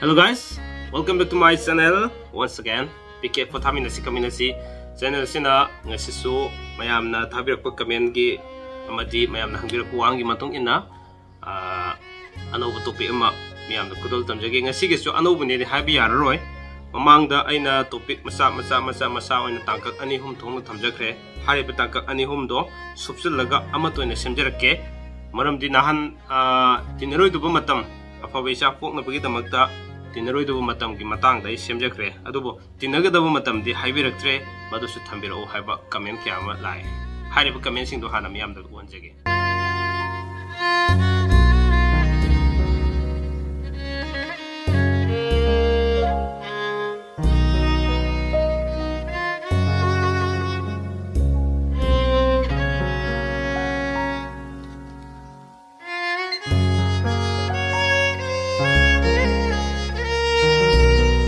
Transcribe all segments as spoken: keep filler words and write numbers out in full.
Hello guys, welcome back to my channel once again. P K four ꯊꯥꯃꯤꯟꯅꯁꯤ ꯀꯥꯃꯤꯟꯅꯁꯤ ꯆꯦꯅꯦꯜꯁꯤꯅ ꯉꯁꯤꯁꯨ ꯃꯌꯥꯝꯅ ꯊꯥꯕꯤꯔꯛꯄ ꯀꯃꯦꯟꯒꯤ ꯑꯃꯗꯤ ꯃꯌꯥꯝꯅ ꯍꯪꯕꯤꯔꯛꯄ ꯋꯥꯍꯪꯒꯤ ꯃꯇꯨꯡ ꯏꯟꯅ, ꯑꯥ, ꯑꯅꯧꯕ ꯇꯣꯄꯤꯛ ꯑꯃ ꯃꯌꯥꯝꯗ ꯈꯨꯗꯣꯜ ꯇꯝꯖꯒꯦ꯫ ꯉꯁꯤꯒꯤꯁꯨ ꯑꯅꯧꯕꯅꯦꯗꯤ ꯍꯥꯏꯕ ꯌꯥꯔꯔꯣꯏ꯫ ꯃꯃꯥꯡꯗ ꯑꯩꯅ ꯇꯣꯄꯤꯛ ꯃꯆꯥ ꯃꯆꯥ ꯃꯆꯥ ꯃꯆꯥ ꯑꯣꯏꯅ ꯇꯥꯡꯀꯛ ꯑꯅꯤ ꯑꯍꯨꯝ ꯊꯣꯛꯅ ꯊꯝꯖꯈ꯭ꯔꯦ꯫ ꯍꯥꯏꯔꯤꯕ ꯇꯥꯡꯀꯛ ꯑꯅꯤ ꯑꯍꯨꯝꯗꯣ ꯁꯨꯞꯆꯤꯜꯂꯒ ꯑꯃꯠꯇ ꯑꯣꯏꯅ ꯁꯦꯝꯖꯔꯛꯀꯦ꯫ ꯃꯔꯝꯗꯤ ꯅꯍꯥꯟ, ꯑꯥ, ꯇꯤꯟꯅꯔꯣꯏꯗꯕ ꯃꯇꯝ, ꯑꯐꯕ ꯏꯆꯥ ꯄꯣꯛꯅꯕꯒꯤꯗꯃꯛꯇ ꯇꯤꯟꯅꯔꯣꯏꯗꯕ ꯃꯇꯝꯒꯤ ꯃꯇꯥꯡꯗ ꯑꯩ ꯁꯦꯝꯖꯈ꯭ꯔꯦ꯫ ꯑꯗꯨꯕꯨ ꯇꯤꯟꯅꯒꯗꯕ ꯃꯇꯝꯗꯤ ꯍꯥꯏꯕꯤꯔꯛꯇ꯭ꯔꯦ, ꯃꯗꯨꯁꯨ ꯊꯝꯕꯤꯔꯛꯎ ꯍꯥꯏꯕ ꯀꯃꯦꯟ ꯀꯌꯥ ꯑꯃ ꯂꯥꯛꯑꯦ꯫ ꯍꯥꯏꯔꯤꯕ ꯀꯃꯦꯟꯁꯤꯡꯗꯣ ꯍꯥꯟꯅ ꯃꯤꯌꯥꯝꯗ ꯎꯍꯟꯖꯒꯦ꯫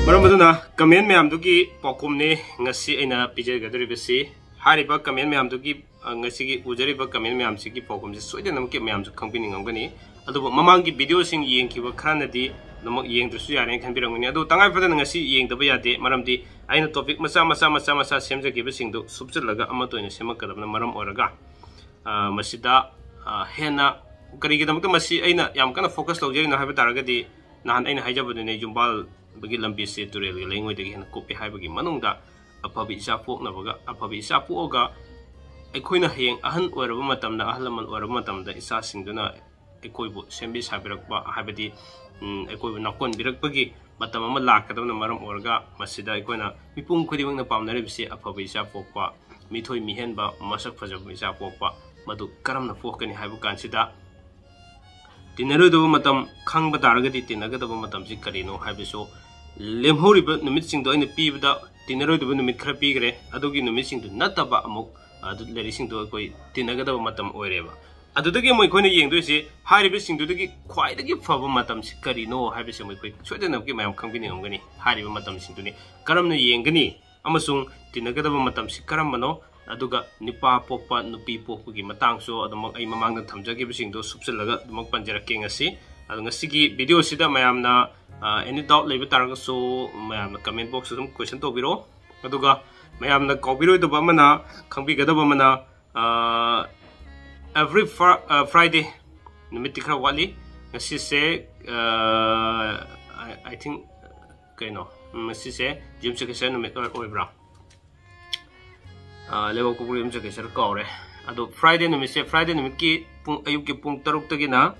ꯃꯔꯝ ꯑꯗꯨꯅ ꯀꯃꯦꯟ ꯃꯌꯥꯝꯗꯨꯒꯤ ꯄꯥꯎꯈꯨꯝꯅꯤ ꯉꯁꯤ ꯑꯩꯅ ꯄꯤꯖꯒꯗꯧꯔꯤꯕꯁꯤ꯫ ꯍꯥꯏꯔꯤꯕ ꯀꯃꯦꯟ ꯃꯌꯥꯝꯗꯨꯒꯤ, ꯑ, ꯉꯁꯤꯒꯤ ꯎꯖꯔꯤꯕ ꯀꯃꯦꯟ ꯃꯌꯥꯝꯁꯤꯒꯤ ꯄꯥꯎꯈꯨꯝꯁꯤ ꯁꯣꯏꯗꯅꯃꯛꯀꯤ ꯃꯌꯥꯝꯁꯨ ꯈꯪꯕꯤꯅꯤꯡꯉꯝꯒꯅꯤ꯫ ꯑꯗꯨꯕꯨ ꯃꯃꯥꯡꯒꯤ ꯚꯤꯗꯤꯑꯣꯁꯤꯡ ꯌꯦꯡꯈꯤꯕ ꯈꯔꯅꯗꯤ ꯑꯗꯨꯃꯛ ꯌꯦꯡꯗ꯭ꯔꯁꯨ ꯌꯥꯔꯦꯅ ꯈꯟꯕꯤꯔꯝꯒꯅꯤ꯫ ꯑꯗꯨ ꯇꯉꯥꯏ ꯐꯗꯅ ꯉꯁꯤ ꯌꯦꯡꯗꯕ ꯌꯥꯗꯦ, ꯃꯔꯝꯗꯤ ꯑꯩꯅ ꯇꯣꯄꯤꯛ ꯃꯆꯥ ꯃꯆꯥ ꯃꯆꯥ ꯃꯆꯥ ꯁꯦꯝꯖꯈꯤꯕꯁꯤꯡꯗꯨ ꯁꯨꯞꯆꯤꯜꯂꯒ ꯑꯃꯠꯇ ꯑꯣꯏꯅ ꯁꯦꯝꯃꯛꯀꯗꯕꯅ ꯃꯔꯝ ꯑꯣꯏꯔꯒ, ꯑ, ꯃꯁꯤꯗ, ꯑ, ꯍꯦꯟꯅ ꯀꯔꯤꯒꯤꯗꯃꯛꯇ ꯃꯁꯤ ꯑꯩꯅ ꯌꯥꯝ ꯀꯟꯅ ꯐꯣꯀꯁ ꯇꯧꯖꯔꯤꯅꯣ ꯍꯥꯏꯕ ꯇꯥꯔꯒꯗꯤ, ꯅꯍꯥꯟ ꯑꯩꯅ ꯍꯥꯏꯖꯕꯗꯨꯅꯦ, ꯌꯨꯝꯕꯥꯜꯕꯒꯤ ꯂꯝꯕꯤꯁꯦ ꯇꯨꯔꯦꯜꯒꯤ ꯂꯩꯉꯣꯏꯗꯒꯤ ꯍꯦꯟꯅ ꯀꯨꯞꯄꯤ ꯍꯥꯏꯕꯒꯤ ꯃꯅꯨꯡꯗ ꯑꯐꯕ ꯏꯆꯥ ꯄꯣꯛꯅꯕꯒ, ꯑꯐꯕ ꯏꯆꯥ ꯄꯣꯛꯑꯒ ꯑꯩꯈꯣꯏꯅ ꯍꯌꯦꯡ ꯑꯍꯟ ꯑꯣꯏꯔꯕ ꯃꯇꯝꯗ, ꯑꯍꯜ ꯂꯃꯟ ꯑꯣꯏꯔꯕ ꯃꯇꯝꯗ ꯏꯆꯥꯁꯤꯡꯗꯨꯅ ꯑꯩꯈꯣꯏꯕꯨ ꯁꯦꯝꯕꯤ ꯁꯥꯕꯤꯔꯛꯄ, ꯍꯥꯏꯕꯗꯤ, ꯎꯝ, ꯑꯩꯈꯣꯏꯕꯨ ꯅꯥꯀꯣꯟꯕꯤꯔꯛꯄꯒꯤ ꯃꯇꯝ ꯑꯃ ꯂꯥꯛꯀꯗꯕꯅ ꯃꯔꯝ ꯑꯣꯏꯔꯒ ꯃꯁꯤꯗ ꯑꯩꯈꯣꯏꯅ ꯃꯤꯄꯨꯝ ꯈꯨꯗꯤꯡꯃꯛꯅ ꯄꯥꯝꯅꯔꯤꯕꯁꯤ ꯑꯐꯕ ꯏꯆꯥ ꯄꯣꯛꯄ, ꯃꯤꯊꯣꯏ ꯃꯤꯍꯦꯟꯕ, ꯃꯁꯛ ꯐꯖꯕ ꯏꯆꯥ ꯄꯣꯛꯄ, ꯃꯗꯨ ꯀꯔꯝꯅ ꯄꯣꯛꯀꯅꯤ ꯍꯥꯏꯕ ꯀꯥꯟꯁꯤꯗ ꯇꯤꯟꯅꯔꯣꯏꯗꯕ ꯃꯇꯝ ꯈꯪꯕ ꯇꯥꯔꯒꯗꯤ ꯇꯤꯟꯅꯒꯗꯕ ꯃꯇꯝꯁꯤ ꯀꯔꯤꯅꯣ ꯍꯥꯏꯕꯁꯨ ꯂꯦꯝꯍꯧꯔꯤꯕ ꯅꯨꯃꯤꯠꯁꯤꯡꯗꯣ ꯑꯩꯅ ꯄꯤꯕꯗ ꯇꯤꯟꯅꯔꯣꯏꯗꯕ ꯅꯨꯃꯤꯠ ꯈꯔ ꯄꯤꯈ꯭ꯔꯦ꯫ ꯑꯗꯨꯒꯤ ꯅꯨꯃꯤꯠꯁꯤꯡꯗꯨ ꯅꯠꯇꯕ ꯑꯃꯨꯛ ꯑꯗꯨ ꯂꯩꯔꯤꯁꯤꯡꯗꯣ ꯑꯩꯈꯣꯏ ꯇꯤꯟꯅꯒꯗꯕ ꯃꯇꯝ ꯑꯣꯏꯔꯦꯕ꯫ ꯑꯗꯨꯗꯒꯤ ꯑꯃꯨꯛ ꯑꯩꯈꯣꯏꯅ ꯌꯦꯡꯗꯣꯏꯁꯤ ꯍꯥꯏꯔꯤꯕꯁꯤꯡꯗꯨꯗꯒꯤ ꯈ꯭ꯋꯥꯏꯗꯒꯤ ꯐꯕ ꯃꯇꯝꯁꯤ ꯀꯔꯤꯅꯣ ꯍꯥꯏꯕꯁꯤ ꯑꯃꯨꯛ ꯑꯩꯈꯣꯏ ꯁꯣꯏꯗꯅꯃꯛꯀꯤ ꯃꯌꯥꯝ ꯈꯪꯕꯤꯅꯤꯡꯉꯝꯒꯅꯤ꯫ ꯍꯥꯏꯔꯤꯕ ꯃꯇꯝꯁꯤꯡꯗꯨꯅꯤ ꯀꯔꯝꯅ ꯌꯦꯡꯒꯅꯤ ꯑꯃꯁꯨꯡ ꯇꯤꯟꯅꯒꯗꯕ ꯃꯇꯝꯁꯤ ꯀꯔꯝꯕꯅꯣ, ꯑꯗꯨꯒ ꯅꯨꯄꯥ ꯄꯣꯛꯄ, ꯅꯨꯄꯤ ꯄꯣꯛꯄꯒꯤ ꯃꯇꯥꯡꯁꯨ ꯑꯗꯨꯃꯛ ꯑꯩ ꯃꯃꯥꯡꯗ ꯊꯝꯖꯈꯤꯕꯁꯤꯡꯗꯣ ꯁꯨꯞꯆꯤꯜꯂꯒ ꯑꯗꯨꯃꯛ ꯄꯟꯖꯔꯛꯀꯦ ꯉꯁꯤ꯫ ꯑꯗꯣ ꯉꯁꯤꯒꯤ ꯚꯤꯗꯤꯑꯣꯁꯤꯗ ꯃꯌꯥꯝꯅ ꯑꯦꯅꯤ ꯗꯥꯎꯠ ꯂꯩꯕ ꯇꯥꯔꯒꯁꯨ ꯃꯌꯥꯝꯅ ꯀꯃꯦꯟ ꯕꯣꯛꯁꯇ ꯑꯗꯨꯝ ꯀꯣꯏꯁꯟ ꯇꯧꯕꯤꯔꯛꯑꯣ꯫ ꯑꯗꯨꯒ ꯃꯌꯥꯝꯅ ꯀꯥꯎꯕꯤꯔꯣꯏꯗꯕ ꯑꯃꯅ, ꯈꯪꯕꯤꯒꯗꯕ ꯑꯃꯅ, ꯑꯦꯚ꯭ꯔꯤ ꯐ꯭ꯔꯥꯏꯗꯦ, ꯅꯨꯃꯤꯠꯇꯤ ꯈꯔ ꯋꯥꯠꯂꯤ꯫ ꯉꯁꯤꯁꯦ, ꯑꯥꯏ ꯊꯤꯡ, ꯀꯩꯅꯣ, ꯎꯝ, ꯉꯁꯤꯁꯦ ꯌꯨꯝꯁꯀꯩꯁ ꯅꯨꯃꯤꯠ ꯑꯣꯏ-, ꯑꯣꯏꯕ꯭ꯔꯥ? ꯑꯥ, ꯂꯩꯕꯥꯛꯄꯣꯛꯄ ꯌꯨꯝꯁꯀꯩꯁꯔ ꯀꯥꯎꯔꯦ꯫ ꯑꯗꯣ ꯐ꯭ꯔꯥꯏꯗꯦ ꯅꯨꯃꯤꯠꯁꯦ, ꯐ꯭ꯔꯥꯏꯗꯦ ꯅꯨꯃꯤꯠꯀꯤ ꯄꯨꯡ, ꯑꯌꯨꯛꯀꯤ ꯄꯨꯡ ꯇꯔꯨꯛꯇꯒꯤꯅ,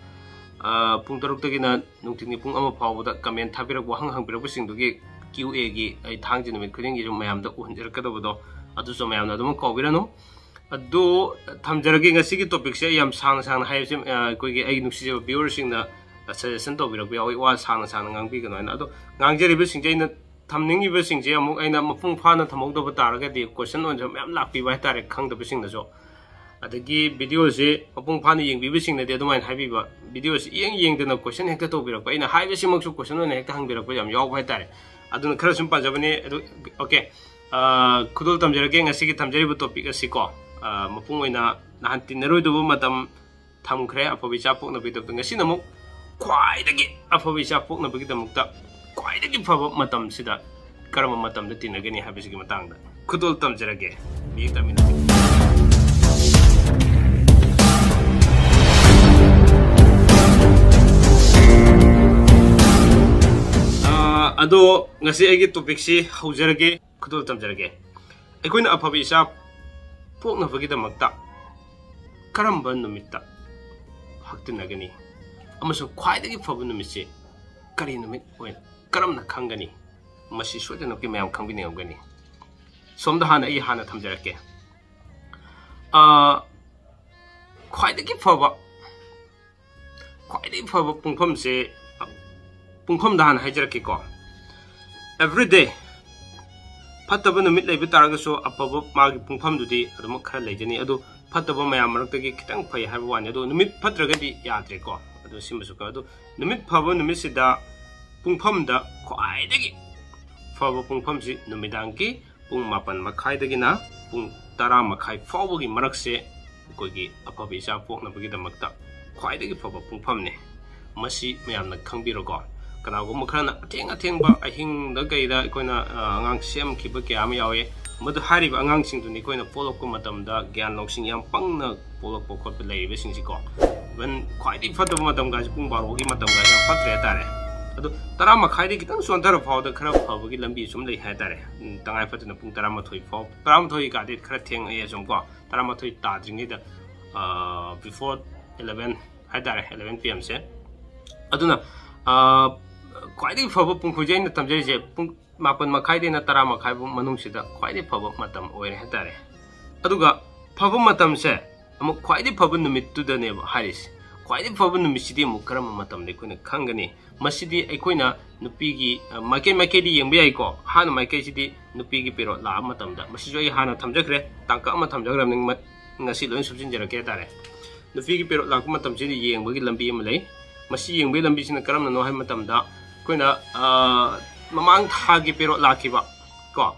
ꯑꯥ, ꯄꯨꯡ ꯇꯔꯨꯛꯇꯒꯤꯅ ꯅꯨꯡꯊꯤꯜꯒꯤ ꯄꯨꯡ ꯑꯃ ꯐꯥꯎꯕꯗ ꯀꯃꯦꯟ ꯊꯥꯕꯤꯔꯛꯄ, ꯋꯥꯍꯪ ꯍꯪꯕꯤꯔꯛꯄꯁꯤꯡꯗꯨꯒꯤ ꯀ꯭ꯌꯨ ꯑꯦꯒꯤ ꯑꯩ ꯊꯥꯡꯖ ꯅꯨꯃꯤꯠ ꯈꯨꯗꯤꯡꯒꯤꯁꯨ ꯃꯌꯥꯝꯗ ꯎꯍꯟꯖꯔꯛꯀꯗꯕꯗꯣ, ꯑꯗꯨꯁꯨ ꯃꯌꯥꯝꯅ ꯑꯗꯨꯃꯛ ꯀꯥꯎꯕꯤꯔꯅꯨ꯫ ꯑꯗꯨ ꯊꯝꯖꯔꯒꯦ꯫ ꯉꯁꯤꯒꯤ ꯇꯣꯄꯤꯛꯁꯦ ꯑꯩ ꯌꯥꯝ ꯁꯥꯡꯅ ꯁꯥꯡꯅ ꯍꯥꯏꯕꯁꯤ, ꯑ, ꯑꯩꯈꯣꯏꯒꯤ ꯑꯩꯒꯤ ꯅꯨꯡꯁꯤꯖꯕ ꯚ꯭ꯌꯨꯋꯔꯁꯤꯡꯅ ꯁꯖꯦꯁꯟ ꯇꯧꯕꯤꯔꯛꯄ ꯌꯥꯎꯏ, "ꯋꯥ ꯁꯥꯡꯅ ꯁꯥꯡꯅ ꯉꯥꯡꯕꯤꯒꯅꯨ" ꯍꯥꯏꯅ꯫ ꯑꯗꯣ ꯉꯥꯡꯖꯔꯤꯕꯁꯤꯡꯁꯦ, ꯑꯩꯅ ꯊꯝꯅꯤꯡꯉꯤꯕꯁꯤꯡꯁꯦ ꯑꯃꯨꯛ ꯑꯩꯅ ꯃꯄꯨꯡ ꯐꯥꯅ ꯊꯝꯍꯧꯗꯕ ꯇꯥꯔꯒꯗꯤ ꯀꯣꯏꯁꯟ ꯑꯣꯏꯅꯁꯨ ꯃꯌꯥꯝ ꯂꯥꯛꯄꯤꯕ ꯍꯥꯏꯇꯥꯔꯦ, ꯈꯪꯗꯕꯁꯤꯡꯅꯁꯨ꯫ ꯑꯗꯒꯤ ꯚꯤꯗꯤꯑꯣꯁꯤ ꯃꯄꯨꯡ ꯐꯥꯅ ꯌꯦꯡꯕꯤꯕꯁꯤꯡꯅꯗꯤ ꯑꯗꯨꯃꯥꯏꯅ ꯍꯥꯏꯕꯤꯕ, ꯚꯤꯗꯤꯑꯣꯁꯤ ꯏꯌꯦꯡ ꯌꯦꯡꯗꯅ ꯀꯣꯏꯁꯟ ꯍꯦꯛꯇ ꯇꯧꯕꯤꯔꯛꯄ, ꯑꯩꯅ ꯍꯥꯏꯕꯁꯤꯃꯛꯁꯨ ꯀꯣꯏꯁꯟ ꯑꯣꯏꯅ ꯍꯦꯛꯇ ꯍꯪꯕꯤꯔꯛꯄ ꯌꯥꯝ ꯌꯥꯎꯕ ꯍꯥꯏꯇꯥꯔꯦ꯫ ꯑꯗꯨꯅ ꯈꯔ ꯁꯨꯝ ꯄꯥꯖꯕꯅꯦ꯫ ꯑꯗꯨ, ꯑꯣꯀꯦ, ꯑ, ꯈꯨꯗꯣꯜ ꯇꯝꯖꯔꯒꯦ꯫ ꯉꯁꯤꯒꯤ ꯊꯝꯖꯔꯤꯕ ꯇꯣꯄꯤꯛ ꯑꯁꯤꯀꯣ, ꯑ, ꯃꯄꯨꯡ ꯑꯣꯏꯅ ꯅꯍꯥꯟ ꯇꯤꯟꯅꯔꯣꯏꯗꯕ ꯃꯇꯝ ꯊꯝꯈ꯭ꯔꯦ, ꯑꯐꯕ ꯏꯆꯥ ꯄꯣꯛꯅꯕꯒꯤꯗꯃꯛꯇ꯫ ꯉꯁꯤꯅ ꯑꯃꯨꯛ ꯈ꯭ꯋꯥꯏꯗꯒꯤ ꯑꯐꯕ ꯏꯆꯥ ꯄꯣꯛꯅꯕꯒꯤꯗꯃꯛꯇ ꯈ꯭ꯋꯥꯏꯗꯒꯤ ꯐꯕ ꯃꯇꯝꯁꯤꯗ ꯀꯔꯝꯕ ꯃꯇꯝꯗ ꯇꯤꯟꯅꯒꯅꯤ ꯍꯥꯏꯕꯁꯤꯒꯤ ꯃꯇꯥꯡꯗ ꯈꯨꯗꯣꯜ ꯇꯝꯖꯔꯒꯦ꯫ ꯃꯌꯦꯛ ꯇꯥꯃꯤꯟꯅꯁꯤ꯫ ꯑꯥ, ꯑꯗꯣ ꯉꯁꯤ ꯑꯩꯒꯤ ꯇꯣꯄꯤꯛꯁꯤ ꯍꯧꯖꯔꯒꯦ, ꯈꯨꯗꯣꯜ ꯇꯝꯖꯔꯒꯦ꯫ ꯑꯩꯈꯣꯏꯅ ꯑꯐꯕ ꯏꯆꯥ ꯄꯣꯛꯅꯕꯒꯤꯗꯃꯛꯇ ꯀꯔꯝꯕ ꯅꯨꯃꯤꯠꯇ ꯍꯛꯇꯤꯟꯅꯒꯅꯤ? ꯑꯃꯁꯨꯡ ꯈ꯭ꯋꯥꯏꯗꯒꯤ ꯐꯕ ꯅꯨꯃꯤꯠꯁꯤ ꯀꯔꯤ ꯅꯨꯃꯤꯠ ꯑꯣꯏꯅ ꯀꯔꯝꯅ ꯈꯪꯒꯅꯤ? ꯃꯁꯤ ꯁꯣꯏꯗꯅꯃꯛꯀꯤ ꯃꯌꯥꯝ ꯈꯪꯕꯤꯅꯤꯡꯉꯝꯒꯅꯤ꯫ ꯁꯣꯝꯗ ꯍꯥꯟꯅ ꯑꯩ ꯍꯥꯟꯅ ꯊꯝꯖꯔꯛꯀꯦ꯫ ꯑꯥ, ꯈ꯭ꯋꯥꯏꯗꯒꯤ ꯐꯕ, ꯈ꯭ꯋꯥꯏꯗꯒꯤ ꯐꯕ ꯄꯨꯡꯐꯝꯁꯦ, ꯄꯨꯡꯐꯝꯗ ꯍꯥꯟꯅ ꯍꯥꯏꯖꯔꯛꯀꯦꯀꯣ꯫ Every day, ꯐꯠꯇꯕ ꯅꯨꯃꯤꯠ ꯂꯩꯕ ꯇꯥꯔꯒꯁꯨ ꯑꯐꯕ ꯃꯥꯒꯤ ꯄꯨꯡꯐꯝꯗꯨꯗꯤ ꯑꯗꯨꯃꯛ ꯈꯔ ꯂꯩꯖꯅꯤ꯫ ꯑꯗꯨ ꯐꯠꯇꯕ ꯃꯌꯥꯝ ꯃꯔꯛꯇꯒꯤ ꯈꯤꯇꯪ ꯐꯩ ꯍꯥꯏꯕ ꯋꯥꯅꯤ꯫ ꯑꯗꯨ ꯅꯨꯃꯤꯠ ꯐꯠꯇ꯭ꯔꯒꯗꯤ ꯌꯥꯗ꯭ꯔꯦꯀꯣ꯫ ꯑꯗꯨ ꯁꯤꯃꯁꯨ ꯈꯔ, ꯑꯗꯨ ꯅꯨꯃꯤꯠ ꯐꯕ ꯅꯨꯃꯤꯠꯁꯤꯗ ꯄꯨꯡꯐꯝꯗ ꯈ꯭ꯋꯥꯏꯗꯒꯤ ꯐꯕ ꯄꯨꯡꯐꯝꯁꯤ ꯅꯨꯃꯤꯗꯥꯡꯒꯤ ꯄꯨꯡ ꯃꯥꯄꯟ ꯃꯈꯥꯏꯗꯒꯤꯅ ꯄꯨꯡ ꯇꯔꯥ ꯃꯈꯥꯏ ꯐꯥꯎꯕꯒꯤ ꯃꯔꯛꯁꯦ ꯑꯩꯈꯣꯏꯒꯤ ꯑꯐꯕ ꯏꯆꯥ ꯄꯣꯛꯅꯕꯒꯤꯗꯃꯛꯇ ꯈ꯭ꯋꯥꯏꯗꯒꯤ ꯐꯕ ꯄꯨꯡꯐꯝꯅꯤ꯫ ꯃꯁꯤ ꯃꯌꯥꯝꯅ ꯈꯪꯕꯤꯔꯣꯀꯣ꯫ ꯀꯅꯥꯒꯨꯝꯕ ꯈꯔꯅ ꯑꯊꯦꯡ ꯑꯊꯦꯡꯕ ꯑꯍꯤꯡꯗ ꯀꯩꯗ ꯑꯩꯈꯣꯏꯅ ꯑꯉꯥꯡ ꯁꯦꯝꯈꯤꯕ ꯀꯌꯥ ꯑꯃ ꯌꯥꯎꯋꯦ꯫ ꯃꯗꯨ ꯍꯥꯏꯔꯤꯕ ꯑꯉꯥꯡꯁꯤꯡꯗꯨꯅꯤ ꯑꯩꯈꯣꯏꯅ ꯄꯣꯛꯂꯛꯄ ꯃꯇꯝꯗ ꯒ꯭ꯌꯥꯟ ꯂꯧꯁꯤꯡ ꯌꯥꯝ ꯄꯪꯅ ꯄꯣꯛꯂꯛꯄ ꯈꯣꯠꯄ ꯂꯩꯔꯤꯕꯁꯤꯡꯁꯤꯀꯣ꯫ ꯏꯚꯟ ꯈ꯭ꯋꯥꯏꯗꯒꯤ ꯐꯠꯇꯕ ꯃꯇꯝꯒꯥꯁꯦ ꯄꯨꯡ ꯕꯥꯔꯣꯒꯤ ꯃꯇꯝꯒꯥꯁꯦ ꯌꯥꯝ ꯐꯠꯇ꯭ꯔꯦ ꯍꯥꯏꯇꯥꯔꯦ꯫ ꯑꯗꯣ ꯇꯔꯥ ꯃꯈꯥꯏꯗꯒꯤ ꯈꯤꯇꯪ ꯆꯣꯟꯊꯔ ꯐꯥꯎꯗ ꯈꯔ ꯐꯕꯒꯤ ꯂꯝꯕꯤ ꯁꯨꯝ ꯂꯩ ꯍꯥꯏꯇꯥꯔꯦ꯫ ꯎꯝ, ꯇꯉꯥꯏ ꯐꯗꯅ ꯄꯨꯡ ꯇꯔꯥꯃꯥꯊꯣꯏ ꯐꯥꯎ, ꯇꯔꯥꯃꯥꯊꯣꯏ ꯀꯥꯗꯤ ꯈꯔ ꯊꯦꯡꯉꯛꯑꯦ ꯁꯨꯝ ꯀꯣ, ꯇꯔꯥꯃꯥꯊꯣꯏ ꯇꯥꯗ꯭ꯔꯤꯉꯩꯗ, before eleven ꯍꯥꯏꯇꯥꯔꯦ, eleven p.m.ꯁꯦ꯫ ꯑꯗꯨꯅ ꯈ꯭ꯋꯥꯏꯗꯒꯤ ꯐꯕ ꯄꯨꯡ, ꯍꯧꯖꯤꯛ ꯑꯩꯅ ꯊꯝꯖꯔꯤꯁꯦ ꯄꯨꯡ ꯃꯥꯄꯟ ꯃꯈꯥꯏꯗꯩꯅ ꯇꯔꯥ ꯃꯈꯥꯏ ꯐꯥꯎ ꯃꯅꯨꯡꯁꯤꯗ ꯈ꯭ꯋꯥꯏꯗꯒꯤ ꯐꯕ ꯃꯇꯝ ꯑꯣꯏꯔꯦ ꯍꯥꯏꯇꯥꯔꯦ꯫ ꯑꯗꯨꯒ ꯐꯕ ꯃꯇꯝꯁꯦ ꯑꯃꯨꯛ ꯈ꯭ꯋꯥꯏꯗꯒꯤ ꯐꯕ ꯅꯨꯃꯤꯠꯇꯨꯗꯅꯦꯕ ꯍꯥꯏꯔꯤꯁꯦ꯫ ꯈ꯭ꯋꯥꯏꯗꯒꯤ ꯐꯕ ꯅꯨꯃꯤꯠꯁꯤꯗꯤ ꯑꯃꯨꯛ ꯀꯔꯝꯕ ꯃꯇꯝꯗ ꯑꯩꯈꯣꯏꯅ ꯈꯪꯒꯅꯤ? ꯃꯁꯤꯗꯤ ꯑꯩꯈꯣꯏꯅ ꯅꯨꯄꯤꯒꯤ, ꯑ, ꯃꯥꯏꯀꯩ ꯃꯥꯏꯀꯩꯗꯤ ꯌꯦꯡꯕ ꯌꯥꯏꯀꯣ꯫ ꯑꯍꯥꯟꯕ ꯃꯥꯏꯀꯩꯁꯤꯗꯤ ꯅꯨꯄꯤꯒꯤ ꯄꯦꯔꯣꯠ ꯂꯥꯛꯑꯕ ꯃꯇꯝꯗ, ꯃꯁꯤꯁꯨ ꯑꯩ ꯍꯥꯟꯅ ꯊꯝꯖꯈ꯭ꯔꯦ, ꯇꯥꯡꯀꯛ ꯑꯃ ꯊꯝꯖꯈ꯭ꯔꯕꯅꯤ, ꯃ-, ꯉꯁꯤ ꯂꯣꯏꯅ ꯁꯨꯞꯆꯤꯟꯖꯔꯛꯀꯦ ꯍꯥꯏꯇꯥꯔꯦ꯫ ꯅꯨꯄꯤꯒꯤ ꯄꯦꯔꯣꯠ ꯂꯥꯛꯄ ꯃꯇꯝꯁꯤꯗ ꯌꯦꯡꯕꯒꯤ ꯂꯝꯕꯤ ꯑꯃ ꯂꯩ꯫ ꯃꯁꯤ ꯌꯦꯡꯕꯒꯤ ꯂꯝꯕꯤꯁꯤꯅ ꯀꯔꯝꯅꯅꯣ ꯍꯥꯏꯕ ꯃꯇꯝꯗ, ꯑꯩꯈꯣꯏꯅ, ꯑ, ꯃꯃꯥꯡ ꯊꯥꯒꯤ ꯄꯦꯔꯣꯠ ꯂꯥꯛꯈꯤꯕ ꯀꯣ,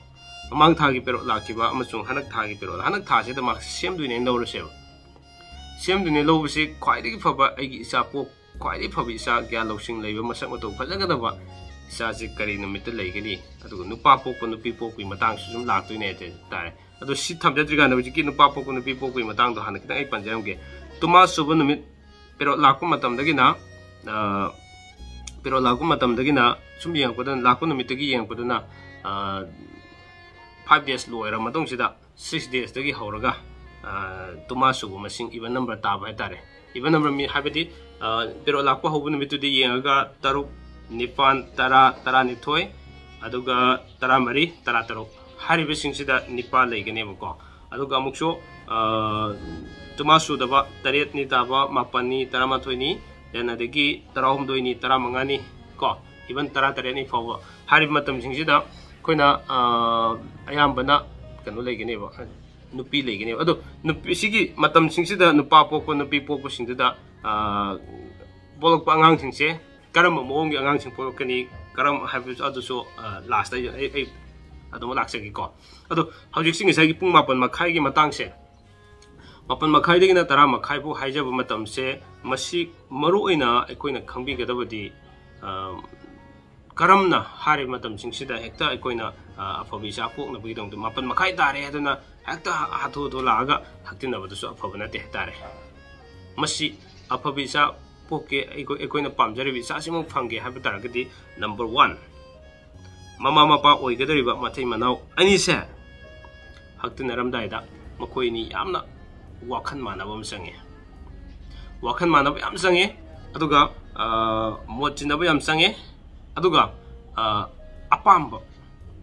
ꯃꯃꯥꯡ ꯊꯥꯒꯤ ꯄꯦꯔꯣꯠ ꯂꯥꯛꯈꯤꯕ ꯑꯃꯁꯨꯡ ꯍꯟꯗꯛ ꯊꯥꯒꯤ ꯄꯦꯔꯣꯠ, ꯍꯟꯗꯛ ꯊꯥꯁꯤꯗ ꯃꯥ ꯁꯦꯝꯗꯣꯏꯅꯦꯅ ꯂꯧꯔꯁꯦꯕ꯫ ꯁꯦꯝꯗꯣꯏꯅꯦ ꯂꯧꯕꯁꯤ ꯈ꯭ꯋꯥꯏꯗꯒꯤ ꯐꯕ, ꯑꯩꯒꯤ ꯏꯆꯥ ꯄꯣꯛ ꯈ꯭ꯋꯥꯏꯗꯒꯤ ꯐꯕ ꯏꯆꯥ, ꯒ꯭ꯌꯥꯟ ꯂꯧꯁꯤꯡ ꯂꯩꯕ, ꯃꯁꯛ ꯃꯇꯧ ꯐꯖꯒꯗꯕ ꯏꯆꯥꯁꯤ ꯀꯔꯤ ꯅꯨꯃꯤꯠꯇ ꯂꯩꯒꯅꯤ? ꯑꯗꯨꯒ ꯅꯨꯄꯥ ꯄꯣꯛꯄ, ꯅꯨꯄꯤ ꯄꯣꯛꯄꯒꯤ ꯃꯇꯥꯡꯁꯨ ꯁꯨꯝ ꯂꯥꯛꯇꯣꯏꯅꯦ ꯍꯥꯏꯇꯥꯔꯦ꯫ ꯑꯗꯣ ꯁꯤ ꯊꯝꯖꯗ꯭ꯔꯤꯀꯥꯟꯗ ꯍꯧꯖꯤꯛꯀꯤ ꯅꯨꯄꯥ ꯄꯣꯛꯄ, ꯅꯨꯄꯤ ꯄꯣꯛꯄꯒꯤ ꯃꯇꯥꯡꯗꯣ ꯍꯥꯟꯅ ꯈꯤꯇꯪ ꯑꯩ ꯄꯟꯖꯔꯝꯒꯦ꯫ ꯇꯨꯃꯥ ꯆꯨꯕ ꯅꯨꯃꯤꯠ ꯄꯦꯔꯣꯠ ꯂꯥꯛꯄ ꯃꯇꯝꯗꯒꯤꯅ, ꯑ, ꯄꯦꯔꯣꯠ ꯂꯥꯛꯄ ꯃꯇꯝꯗꯒꯤꯅ ꯁꯨꯝ ꯌꯦꯡꯉꯛꯄꯗ, ꯂꯥꯛꯄ ꯅꯨꯃꯤꯠꯇꯒꯤ ꯌꯦꯡꯉꯛꯄꯗꯨꯅ, ꯑ, five days ꯂꯣꯏꯔ ꯃꯇꯨꯡꯁꯤꯗ six daysꯇꯒꯤ ꯍꯧꯔꯒ, ꯑ, ꯇꯨꯃꯥ ꯆꯨꯕ ꯃꯁꯤꯡ even number ꯇꯥꯕ ꯍꯥꯏꯇꯥꯔꯦ꯫ Even number ꯃꯤ-, ꯍꯥꯏꯕꯗꯤ, ꯑ, ꯄꯦꯔꯣꯠ ꯂꯥꯛꯄ ꯍꯧꯕ ꯅꯨꯃꯤꯠꯇꯨꯗꯤ ꯌꯦꯡꯉꯒ ꯇꯔꯨꯛ, ꯅꯤꯄꯥꯟ, ꯇꯔꯥ, ꯇꯔꯥꯅꯤꯊꯣꯏ, ꯑꯗꯨꯒ ꯇꯔꯥꯃꯔꯤ, ꯇꯔꯥꯇꯔꯨꯛ ꯍꯥꯏꯔꯤꯕꯁꯤꯡꯁꯤꯗ ꯅꯤꯄꯥ ꯂꯩꯒꯅꯦꯕꯀꯣ꯫ ꯑꯗꯨꯒ ꯑꯃꯨꯛꯁꯨ, ꯑ, ꯇꯨꯃꯥ ꯆꯨꯗꯕ ꯇꯔꯦꯠꯅꯤ ꯇꯥꯕ, ꯃꯥꯄꯟꯅꯤ, ꯇꯔꯥꯃꯥꯊꯣꯏꯅꯤ, then ꯑꯗꯒꯤ ꯇꯔꯥꯍꯨꯝꯗꯣꯏꯅꯤ, ꯇꯔꯥꯃꯉꯥꯅꯤ ꯀꯣ, even ꯇꯔꯥꯇꯔꯦꯠꯅꯤ ꯐꯥꯎꯕ꯫ ꯍꯥꯏꯔꯤꯕ ꯃꯇꯝꯁꯤꯡꯁꯤꯗ ꯑꯩꯈꯣꯏꯅ, ꯑ, ꯑꯌꯥꯝꯕꯅ ꯀꯩꯅꯣ ꯂꯩꯒꯅꯦꯕ, ꯅꯨꯄꯤ ꯂꯩꯒꯅꯦꯕ꯫ ꯑꯗꯣ ꯅꯨꯄꯤ, ꯁꯤꯒꯤ ꯃꯇꯝꯁꯤꯡꯁꯤꯗ ꯅꯨꯄꯥ ꯄꯣꯛꯄ, ꯅꯨꯄꯤ ꯄꯣꯛꯄꯁꯤꯡꯗꯨꯗ, ꯑ, ꯄꯣꯛꯂꯛꯄ ꯑꯉꯥꯡꯁꯤꯡꯁꯦ ꯀꯔꯝꯕ ꯃꯑꯣꯡꯒꯤ ꯑꯉꯥꯡꯁꯤꯡ ꯄꯣꯛꯂꯛꯀꯅꯤ, ꯀꯔꯝ ꯍꯥꯏꯕꯁꯨ ꯑꯗꯨꯁꯨ, ꯑ, lastꯇ ꯑꯩ, ꯑꯩ ꯑꯗꯨꯃꯛ ꯂꯥꯛꯆꯒꯦꯀꯣ꯫ ꯑꯗꯣ ꯍꯧꯖꯤꯛꯁꯤ ꯉꯁꯥꯏꯒꯤ ꯄꯨꯡ ꯃꯥꯄꯟ ꯃꯈꯥꯏꯒꯤ ꯃꯇꯥꯡꯁꯦ, ꯃꯥꯄꯟ ꯃꯈꯥꯏꯗꯒꯤꯅ ꯇꯔꯥ ꯃꯈꯥꯏ ꯐꯥꯎ ꯍꯥꯏꯖꯕ ꯃꯇꯝꯁꯦ, ꯃꯁꯤ ꯃꯔꯨꯑꯣꯏꯅ ꯑꯩꯈꯣꯏꯅ ꯈꯪꯕꯤꯒꯗꯕꯗꯤ, ꯀꯔꯝꯅ ꯍꯥꯏꯔꯤꯕ ꯃꯇꯝꯁꯤꯡꯁꯤꯗ ꯍꯦꯛꯇ ꯑꯩꯈꯣꯏꯅ ꯑꯐꯕ ꯏꯆꯥ ꯄꯣꯛꯅꯕꯒꯤꯗꯃꯛꯇ ꯃꯥꯄꯟ ꯃꯈꯥꯏ ꯇꯥꯔꯦ ꯑꯗꯨꯅ ꯍꯦꯛꯇ ꯍꯥꯊꯨ ꯍꯥꯊꯨ ꯂꯥꯛꯑꯒ ꯍꯛꯇꯤꯟꯅꯕꯗꯨꯁꯨ ꯑꯐꯕ ꯅꯠꯇꯦ ꯍꯥꯏꯇꯥꯔꯦ꯫ ꯃꯁꯤ ꯑꯐꯕ ꯏꯆꯥ ꯄꯣꯛꯀꯦ, ꯑꯩꯈꯣꯏ ꯑꯩꯈꯣꯏꯅ ꯄꯥꯝꯖꯔꯤꯕ ꯏꯆꯥꯁꯤꯃꯛ ꯐꯪꯒꯦ ꯍꯥꯏꯕ ꯇꯥꯔꯒꯗꯤ, ꯅꯝꯕꯔ ꯋꯥꯟ, ꯃꯃꯥ ꯃꯄꯥ ꯑꯣꯏꯒꯗꯧꯔꯤꯕ ꯃꯊꯩ ꯃꯅꯥꯎ ꯑꯅꯤꯁꯦ ꯍꯛꯇꯤꯟꯅꯔꯝꯗꯥꯏꯗ ꯃꯈꯣꯏ ꯑꯅꯤ ꯌꯥꯝꯅ ꯋꯥꯈꯜ ꯃꯥꯟꯅꯕ ꯑꯃ ꯆꯪꯉꯦ꯫ ꯋꯥꯈꯜ ꯃꯥꯟꯅꯕ ꯌꯥꯝ ꯆꯪꯉꯦ꯫ ꯑꯗꯨꯒ ꯃꯣꯠ ꯆꯤꯟꯅꯕ ꯌꯥꯝ ꯆꯪꯉꯦ꯫ ꯑꯗꯨꯒ ꯑꯄꯥꯝꯕ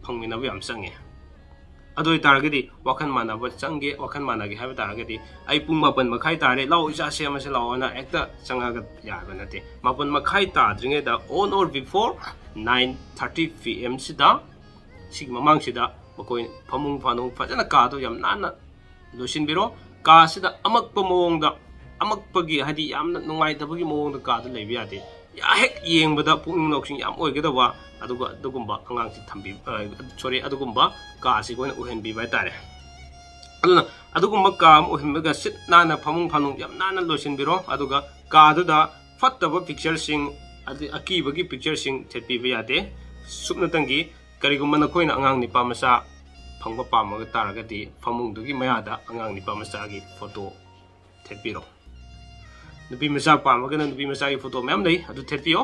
ꯐꯪꯃꯤꯟꯅꯕ ꯌꯥꯝ ꯆꯪꯉꯦ꯫ ꯑꯗꯨ ꯑꯣꯏꯇꯥꯔꯒꯗꯤ ꯋꯥꯈꯜ ꯃꯥꯟꯅꯕ ꯆꯪꯒꯦ, ꯋꯥꯈꯜ ꯃꯥꯟꯅꯒꯦ ꯍꯥꯏꯕ ꯇꯥꯔꯒꯗꯤ ꯑꯩ ꯄꯨꯡ ꯃꯥꯄꯟ ꯃꯈꯥꯏ ꯇꯥꯔꯦ, ꯂꯥꯛꯑꯣ ꯏꯆꯥ ꯁꯦꯝꯃꯁꯦ ꯂꯥꯛꯑꯣꯅ ꯍꯦꯛꯇ ꯆꯪꯉꯒ ꯌꯥꯕ ꯅꯠꯇꯦ꯫ ꯃꯥꯄꯟ ꯃꯈꯥꯏ ꯇꯥꯗ꯭ꯔꯤꯉꯩꯗ on or before nine thirty P M ꯁꯤꯗ, ꯁꯤꯒꯤ ꯃꯃꯥꯡꯁꯤꯗ ꯃꯈꯣꯏ ꯐꯃꯨꯡ ꯐꯥꯅꯨꯡ ꯐꯖꯅ ꯀꯥꯗꯣ ꯌꯥꯝ ꯅꯥꯟꯅ ꯂꯣꯏꯁꯤꯟꯕꯤꯔꯣ꯫ ꯀꯥꯁꯤꯗ ꯑꯃꯛꯄ ꯃꯑꯣꯡꯗ, ꯑꯃꯛꯄꯒꯤ ꯍꯥꯏꯗꯤ ꯌꯥꯝꯅ ꯅꯨꯡꯉꯥꯏꯇꯕꯒꯤ ꯃꯑꯣꯡꯗ ꯀꯥꯗ ꯂꯩꯕ ꯌꯥꯗꯦ꯫ ꯍꯦꯛ ꯌꯦꯡꯕꯗ ꯄꯨꯛꯅꯤꯡ ꯂꯧꯁꯤꯡ ꯌꯥꯝ ꯑꯣꯏꯒꯗꯕ ꯑꯗꯨꯒ ꯑꯗꯨꯒꯨꯝꯕ ꯑꯉꯥꯡꯁꯤ ꯊꯝꯕꯤ, ꯁꯣꯔꯤ, ꯑꯗꯨꯒꯨꯝꯕ ꯀꯥꯁꯤ ꯑꯩꯈꯣꯏꯅ ꯑꯣꯏꯍꯟꯕꯤꯕ ꯍꯥꯏꯇꯥꯔꯦ꯫ ꯑꯗꯨꯅ ꯑꯗꯨꯒꯨꯝꯕ ꯀꯥ ꯑꯃ ꯑꯣꯏꯍꯟꯕꯒ ꯁꯤꯠ ꯅꯥꯟꯅ ꯐꯃꯨꯡ ꯐꯥꯅꯨꯡ ꯌꯥꯝ ꯅꯥꯟꯅ ꯂꯣꯏꯁꯤꯟꯕꯤꯔꯣ꯫ ꯑꯗꯨꯒ ꯀꯥꯗꯨꯗ ꯐꯠꯇꯕ ꯄꯤꯛꯆꯔꯁꯤꯡ, ꯑꯗꯩ ꯑꯀꯤꯕꯒꯤ ꯄꯤꯛꯆꯔꯁꯤꯡ ꯊꯦꯠꯄꯤꯕ ꯌꯥꯗꯦ꯫ ꯁꯨꯞꯅꯇꯪꯒꯤ ꯀꯔꯤꯒꯨꯝꯕ ꯅꯈꯣꯏꯅ ꯑꯉꯥꯡ ꯅꯤꯄꯥ ꯃꯆꯥ ꯐꯪꯕ ꯄꯥꯝꯃꯒ ꯇꯥꯔꯒꯗꯤ ꯐꯃꯨꯡꯗꯨꯒꯤ ꯃꯌꯥꯗ ꯑꯉꯥꯡ ꯅꯤꯄꯥ ꯃꯆꯥꯒꯤ ꯐꯣꯇꯣ ꯊꯦꯠꯄꯤꯔꯣ꯫ ꯅꯨꯄꯤ ꯃꯆꯥ ꯄꯥꯝꯃꯒꯅ ꯅꯨꯄꯤ ꯃꯆꯥꯒꯤ ꯐꯣꯇꯣ ꯃꯌꯥꯝ ꯂꯩ, ꯑꯗꯨ ꯊꯦꯠꯄꯤꯌꯣ꯫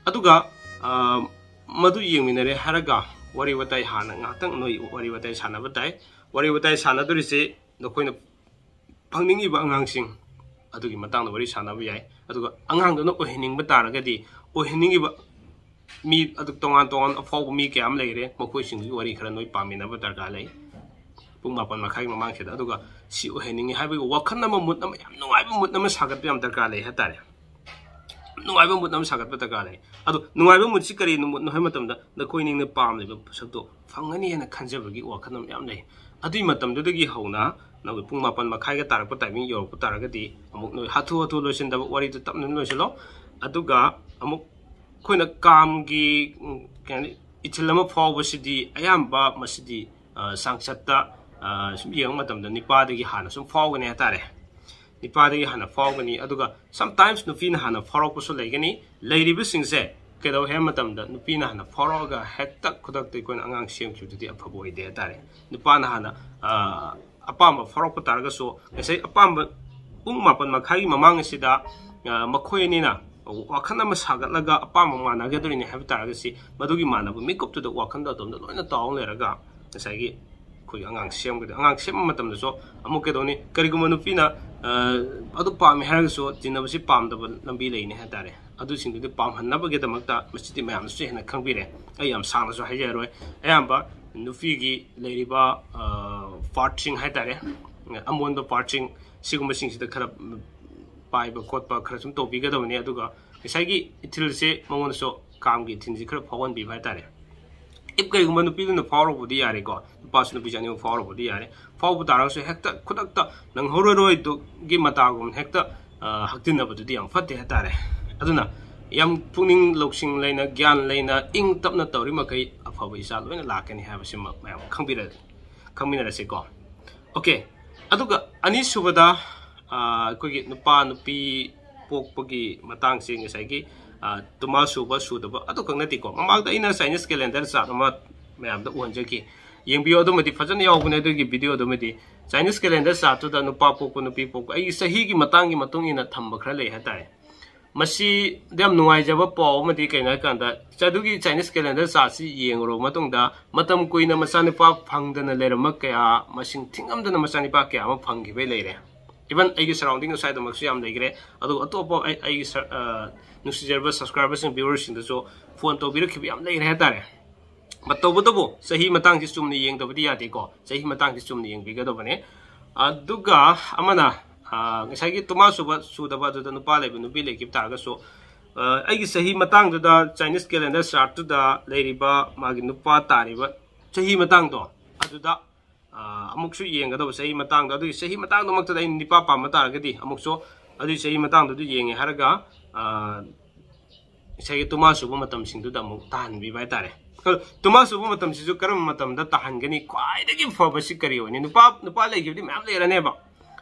ꯑꯗꯨꯒ ꯃꯗꯨ ꯌꯦꯡꯃꯤꯟꯅꯔꯦ ꯍꯥꯏꯔꯒ ꯋꯥꯔꯤ ꯋꯥꯇꯥꯏ ꯍꯥꯟꯅ ꯉꯥꯏꯍꯥꯛꯇꯪ ꯅꯣꯏ ꯋꯥꯔꯤ ꯋꯥꯇꯥꯏ ꯁꯥꯟꯅꯕ ꯇꯥꯏ꯫ ꯋꯥꯔꯤ ꯋꯥꯇꯥꯏ ꯁꯥꯟꯅꯗꯣꯔꯤꯁꯦ ꯅꯈꯣꯏꯅ ꯐꯪꯅꯤꯡꯉꯤꯕ ꯑꯉꯥꯡꯁꯤꯡ ꯑꯗꯨꯒꯤ ꯃꯇꯥꯡꯗ ꯋꯥꯔꯤ ꯁꯥꯟꯅꯕ ꯌꯥꯏ꯫ ꯑꯗꯨꯒ ꯑꯉꯥꯡꯗꯨꯅ ꯑꯣꯏꯍꯟꯅꯤꯡꯕ ꯇꯥꯔꯒꯗꯤ ꯑꯣꯏꯍꯟꯅꯤꯡꯉꯤꯕ ꯃꯤ ꯑꯗꯨ ꯇꯣꯉꯥꯟ ꯇꯣꯉꯥꯟ ꯑꯐꯥꯎꯕ ꯃꯤ ꯀꯌꯥ ꯑꯃ ꯂꯩꯔꯦ, ꯃꯈꯣꯏꯁꯤꯡꯗꯨꯒꯤ ꯋꯥꯔꯤ ꯈꯔ ꯅꯣꯏ ꯄꯥꯃꯤꯟꯅꯕ ꯗꯔꯀꯥꯔ ꯂꯩ ꯄꯨꯡ ꯃꯥꯄꯟ ꯃꯈꯥꯏꯒꯤ ꯃꯃꯥꯡꯁꯤꯗ꯫ ꯑꯗꯨꯒ ꯁꯤ ꯑꯣꯏꯍꯟꯅꯤꯡꯉꯤ ꯍꯥꯏꯕꯒꯤ ꯋꯥꯈꯜ ꯑꯃ, ꯃꯨꯠ ꯑꯃ, ꯌꯥꯝ ꯅꯨꯡꯉꯥꯏꯕ ꯃꯨꯠ ꯑꯃ ꯁꯥꯒꯠꯄ ꯌꯥꯝ ꯗꯔꯀꯥꯔ ꯂꯩ ꯍꯥꯏꯇꯥꯔꯦ꯫ ꯅꯨꯡꯉꯥꯏꯕ ꯃꯨꯠ ꯑꯃ ꯁꯥꯒꯠꯄ ꯗꯔꯀꯥꯔ ꯂꯩ꯫ ꯑꯗꯣ ꯅꯨꯡꯉꯥꯏꯕ ꯃꯨꯠꯁꯤ ꯀꯔꯤ ꯃꯨꯠꯅꯣ ꯍꯥꯏꯕ ꯃꯇꯝꯗ ꯅꯈꯣꯏ ꯅꯤꯡꯅ ꯄꯥꯝꯂꯤꯕ ꯄꯣꯠꯁꯛꯇꯣ ꯐꯪꯒꯅꯤ ꯍꯥꯏꯅ ꯈꯟꯖꯕꯒꯤ ꯋꯥꯈꯜ ꯑꯃ ꯌꯥꯝ ꯂꯩ꯫ ꯑꯗꯨꯒꯤ ꯃꯇꯝꯗꯨꯗꯒꯤ ꯍꯧꯅ ꯅꯈꯣꯏ ꯄꯨꯡ ꯃꯥꯄꯟ ꯃꯈꯥꯏꯒ ꯇꯥꯔꯛꯄ ꯇꯥꯏꯃꯤꯡ ꯌꯧꯔꯛꯄ ꯇꯥꯔꯒꯗꯤ ꯑꯃꯨꯛ ꯅꯣꯏ ꯍꯥꯊꯨ ꯍꯥꯊꯨ ꯂꯣꯏꯁꯤꯟꯗꯕ, ꯋꯥꯔꯤꯗꯨ ꯇꯞꯅ ꯂꯣꯏꯁꯤꯜꯂꯣ꯫ ꯑꯗꯨꯒ ꯑꯃꯨꯛ ꯑꯩꯈꯣꯏꯅ ꯀꯥꯝꯒꯤ, ꯎꯝ, ꯀꯩ ꯍꯥꯏꯅꯤ, ꯏꯊꯤꯜ ꯑꯃ ꯐꯥꯎꯕꯁꯤꯗꯤ ꯑꯌꯥꯝꯕ ꯃꯁꯤꯗꯤ, ꯑ, ꯆꯥꯡꯆꯠꯇ, ꯑ, ꯁꯨꯝ ꯌꯦꯡꯕ ꯃꯇꯝꯗ ꯅꯤꯄꯥꯗꯒꯤ ꯍꯥꯟꯅ ꯁꯨꯝ ꯐꯥꯎꯒꯅꯤ ꯍꯥꯏꯇꯥꯔꯦ꯫ ꯅꯨꯄꯥꯗꯒꯤ ꯍꯥꯟꯅ ꯐꯥꯎꯒꯅꯤ꯫ ꯑꯗꯨꯒ sometimes ꯅꯨꯄꯤꯅ ꯍꯥꯟꯅ ꯐꯥꯎꯔꯛꯄꯁꯨ ꯂꯩꯒꯅꯤ꯫ ꯂꯩꯔꯤꯕꯁꯤꯡꯁꯦ ꯀꯩꯗꯧꯋꯦ ꯍꯥꯏꯕ ꯃꯇꯝꯗ, ꯅꯨꯄꯤꯅ ꯍꯥꯟꯅ ꯐꯥꯎꯔꯛꯑꯒ ꯍꯦꯛꯇ ꯈꯨꯗꯛꯇ ꯑꯩꯈꯣꯏꯅ ꯑꯉꯥꯡ ꯁꯦꯝꯈꯤꯕꯗꯨꯗꯤ ꯑꯐꯕ ꯑꯣꯏꯗꯦ ꯍꯥꯏꯇꯥꯔꯦ꯫ ꯅꯨꯄꯥꯅ ꯍꯥꯟꯅ, ꯑ, ꯑꯄꯥꯝꯕ ꯐꯥꯎꯔꯛꯄ ꯇꯥꯔꯒꯁꯨ, ꯉꯁꯥꯏ ꯑꯄꯥꯝꯕ ꯄꯨꯡ ꯃꯥꯄꯟ ꯃꯈꯥꯏꯒꯤ ꯃꯃꯥꯡ ꯑꯁꯤꯗ, ꯑ, ꯃꯈꯣꯏ ꯑꯅꯤꯅ ꯋꯥꯈꯜ ꯑꯃ ꯁꯥꯒꯠꯂꯒ ꯑꯄꯥꯝꯕ ꯃꯥꯟꯅꯒꯗꯣꯔꯤꯅꯤ ꯍꯥꯏꯕ ꯇꯥꯔꯒꯗꯤ, ꯃꯗꯨꯒꯤ ꯃꯥꯟꯅꯕ ꯃꯤꯀꯨꯞꯇꯨꯗ ꯋꯥꯈꯜꯗ ꯑꯗꯣꯝꯗ ꯂꯣꯏꯅ ꯇꯥꯎ ꯂꯩꯔꯒ ꯉꯁꯥꯏꯒꯤ ꯑꯩꯈꯣꯏꯒꯤ ꯑꯉꯥꯡ ꯁꯦꯝꯒꯗ-, ꯑꯉꯥꯡ ꯁꯦꯝꯕ ꯃꯇꯝꯗꯁꯨ ꯑꯃꯨꯛ ꯀꯩꯗꯧꯅꯤ? ꯀꯔꯤꯒꯨꯝꯕ ꯅꯨꯄꯤꯅ, ꯑ, ꯑꯗꯨ ꯄꯥꯝꯃꯦ ꯍꯥꯏꯔꯒꯁꯨ ꯇꯤꯟꯅꯕꯁꯤ ꯄꯥꯝꯗꯕ ꯂꯝꯕꯤ ꯂꯩꯅꯤ ꯍꯥꯏꯇꯥꯔꯦ꯫ ꯑꯗꯨꯁꯤꯡꯗꯨꯗꯤ ꯄꯥꯝꯍꯟꯅꯕꯒꯤꯗꯃꯛꯇ ꯃꯁꯤꯗꯤ ꯃꯌꯥꯝꯅꯁꯨ ꯍꯦꯟꯅ ꯈꯪꯕꯤꯔꯦ꯫ ꯑꯩ ꯌꯥꯝ ꯁꯥꯡꯅꯁꯨ ꯍꯥꯏꯖꯔꯔꯣꯏ꯫ ꯑꯌꯥꯝꯕ ꯅꯨꯄꯤꯒꯤ ꯂꯩꯔꯤꯕ, ꯑ, ꯄꯥꯔꯠꯁꯤꯡ ꯍꯥꯏꯇꯥꯔꯦ, ꯑꯃꯣꯟꯕ ꯄꯥꯔꯠꯁꯤꯡ, ꯁꯤꯒꯨꯝꯕꯁꯤꯡꯁꯤꯗ ꯈꯔ ꯄꯥꯏꯕ ꯈꯣꯠꯄ ꯈꯔ ꯁꯨꯝ ꯇꯧꯕꯤꯒꯗꯕꯅꯤ꯫ ꯑꯗꯨꯒ ꯉꯁꯥꯏꯒꯤ ꯏꯊꯤꯜꯁꯦ ꯃꯉꯣꯟꯗꯁꯨ, ꯀꯥꯝꯒꯤ ꯏꯊꯤꯜꯁꯦ ꯈꯔ ꯐꯥꯎꯍꯟꯕꯤꯕ ꯍꯥꯏꯇꯥꯔꯦ꯫ If ꯀꯩꯒꯨꯝꯕ ꯅꯨꯄꯤꯗꯨꯅ ꯐꯥꯎꯔꯕꯨꯗꯤ ꯌꯥꯔꯦꯀꯣ, ꯅꯨꯄꯥꯁꯨ ꯅꯨꯄꯤꯁꯨ ꯑꯅꯤꯃꯛ ꯐꯥꯎꯔꯕꯨꯗꯤ ꯌꯥꯔꯦ꯫ ꯐꯥꯎꯕ ꯇꯥꯔꯒꯁꯨ ꯍꯦꯛꯇ ꯈꯨꯗꯛꯇ ꯅꯪꯍꯧꯔꯔꯣꯏꯗꯨꯒꯤ ꯃꯇꯥꯒꯨꯝ ꯍꯦꯛꯇ, ꯑ, ꯍꯛꯇꯤꯟꯅꯕꯗꯨꯗꯤ ꯌꯥꯝ ꯐꯠꯇꯦ ꯍꯥꯏꯇꯥꯔꯦ꯫ ꯑꯗꯨꯅ ꯌꯥꯝ ꯄꯨꯛꯅꯤꯡ ꯂꯧꯁꯤꯡ ꯂꯩꯅ, ꯒ꯭ꯌꯥꯟ ꯂꯩꯅ, ꯏꯪ ꯇꯞꯅ ꯇꯧꯔꯤ ꯃꯈꯩ ꯑꯐꯕ ꯏꯆꯥ ꯂꯣꯏꯅ ꯂꯥꯛꯀꯅꯤ ꯍꯥꯏꯕꯁꯤꯃ ꯃꯌꯥꯝ ꯈꯪꯕꯤꯔ-, ꯈꯪꯃꯤꯟꯅꯔꯁꯤꯀꯣ꯫ Okay, ꯑꯗꯨꯒ ꯑꯅꯤꯁꯨꯕꯗ, ꯑ, ꯑꯩꯈꯣꯏꯒꯤ ꯅꯨꯄꯥ ꯅꯨꯄꯤ ꯄꯣꯛꯄꯒꯤ ꯃꯇꯥꯡꯁꯦ ꯉꯁꯥꯏꯒꯤ, ꯑ, ꯇꯨꯃꯥ ꯁꯨꯕ ꯁꯨꯗꯕ ꯑꯗꯨꯈꯛ ꯅꯠꯇꯦꯀꯣ꯫ ꯃꯃꯥꯡꯗ ꯑꯩꯅ Chinese calendar chart ꯑꯃ ꯃꯌꯥꯝꯗ ꯎꯍꯟꯖꯈꯤ, ꯌꯦꯡꯕꯤꯌꯨ꯫ ꯑꯗꯨꯃꯗꯤ ꯐꯖꯅ ꯌꯥꯎꯕꯅꯦ ꯑꯗꯨꯒꯤ video ꯗꯨꯃꯗꯤ꯫ Chinese calendar chart ꯇꯨꯗ ꯅꯨꯄꯥ ꯄꯣꯛꯄ, ꯅꯨꯄꯤ ꯄꯣꯛꯄ, ꯑꯩꯒꯤ ꯆꯍꯤꯒꯤ ꯃꯇꯥꯡꯒꯤ ꯃꯇꯨꯡ ꯏꯟꯅ ꯊꯝꯕ ꯈꯔ ꯂꯩ ꯍꯥꯏꯇꯥꯔꯦ꯫ ꯃꯁꯤꯗ ꯌꯥꯝ ꯅꯨꯡꯉꯥꯏꯖꯕ ꯄꯥꯎ ꯑꯃꯗꯤ ꯀꯩꯅꯣ ꯍꯥꯏꯀꯥꯟꯗ, ꯑꯗꯨꯒꯤ Chinese calendar chart ꯁꯤ ꯌꯦꯡꯉꯨꯔꯕ ꯃꯇꯨꯡꯗ, ꯃꯇꯝ ꯀꯨꯏꯅ ꯃꯆꯥꯅꯨꯄꯥ ꯐꯪꯗꯅ ꯂꯩꯔꯝꯕ ꯀꯌꯥ, ꯃꯁꯤꯡ ꯊꯤꯉꯝꯗꯅ ꯃꯆꯥꯅꯨꯄꯥ ꯀꯌꯥ ꯑꯃ ꯐꯪꯈꯤꯕ ꯂꯩꯔꯦ꯫ Even ꯑꯩꯒꯤ surrounding ꯁ꯭ꯋꯥꯏꯗꯃꯛꯁꯨ ꯌꯥꯝ ꯂꯩꯈ꯭ꯔꯦ꯫ ꯑꯗꯨꯒ ꯑꯇꯣꯞꯄ ꯑꯩ, ꯑꯩꯒꯤ ꯁꯔ-, ꯑ, ꯅꯨꯡꯁꯤꯖꯔꯕ subscriber ꯁꯤꯡ, viewer ꯁꯤꯡꯗꯁꯨ phone ꯇꯧꯕꯤꯔꯛꯈꯤꯕ ꯌꯥꯝ ꯂꯩꯈ꯭ꯔꯦ ꯍꯥꯏꯇꯥꯔꯦ꯫ But ꯇꯧꯕꯇꯕꯨ ꯆꯍꯤ ꯃꯇꯥꯡꯁꯤ ꯆꯨꯝꯅ ꯌꯦꯡꯗꯕꯗꯤ ꯌꯥꯗꯦꯀꯣ꯫ ꯆꯍꯤ ꯃꯇꯥꯡꯁꯤ ꯆꯨꯝꯅ ꯌꯦꯡꯕꯤꯒꯗꯕꯅꯦ꯫ ꯑꯗꯨꯒ ꯑꯃꯅ, ꯑ, ꯉꯁꯥꯏꯒꯤ ꯇꯨꯃꯥ ꯁꯨꯕ ꯁꯨꯗꯕ ꯑꯗꯨꯗ ꯅꯨꯄꯥ ꯂꯩꯕ ꯅꯨꯄꯤ ꯂꯩꯈꯤꯕ ꯇꯥꯔꯒꯁꯨ, ꯑ, ꯑꯩꯒꯤ ꯆꯍꯤ ꯃꯇꯥꯡꯗꯨꯗ Chinese calendar chart ꯇꯨꯗ ꯂꯩꯔꯤꯕ ꯃꯥꯒꯤ ꯅꯨꯄꯥ ꯇꯥꯔꯤꯕ ꯆꯍꯤ ꯃꯇꯥꯡꯗꯣ ꯑꯗꯨꯗ, ꯑ, ꯑꯃꯨꯛꯁꯨ ꯌꯦꯡꯒꯗꯕ ꯆꯍꯤ ꯃꯇꯥꯡꯗꯣ, ꯑꯗꯨꯒꯤ ꯆꯍꯤ ꯃꯇꯥꯡꯗꯨꯃꯛꯇꯗ ꯑꯩꯅ ꯅꯨꯄꯥ ꯄꯥꯝꯕ ꯇꯥꯔꯒꯗꯤ ꯑꯃꯨꯛꯁꯨ ꯑꯗꯨꯒꯤ ꯆꯍꯤ ꯃꯇꯥꯡꯗꯨꯗ ꯌꯦꯡꯉꯦ ꯍꯥꯏꯔꯒ, ꯑ, ꯉꯁꯥꯏꯒꯤ ꯇꯨꯃꯥ ꯁꯨꯕ ꯃꯇꯝꯁꯤꯡꯗꯨꯗ ꯑꯃꯨꯛ ꯇꯥꯍꯟꯕꯤꯕ ꯍꯥꯏꯇꯥꯔꯦ꯫ ꯑꯗꯣ ꯇꯨꯃꯥ ꯁꯨꯕ ꯃꯇꯝꯁꯤꯁꯨ ꯀꯔꯝꯕ ꯃꯇꯝꯗ ꯇꯥꯍꯟꯒꯅꯤ? ꯈ꯭ꯋꯥꯏꯗꯒꯤ ꯐꯕꯁꯤ ꯀꯔꯤ ꯑꯣꯏꯅꯤ? ꯅꯨꯄꯥ, ꯅꯨꯄꯥ ꯂꯩꯈꯤꯕꯗꯤ ꯃꯌꯥꯝ ꯂꯩꯔꯅꯦꯕ,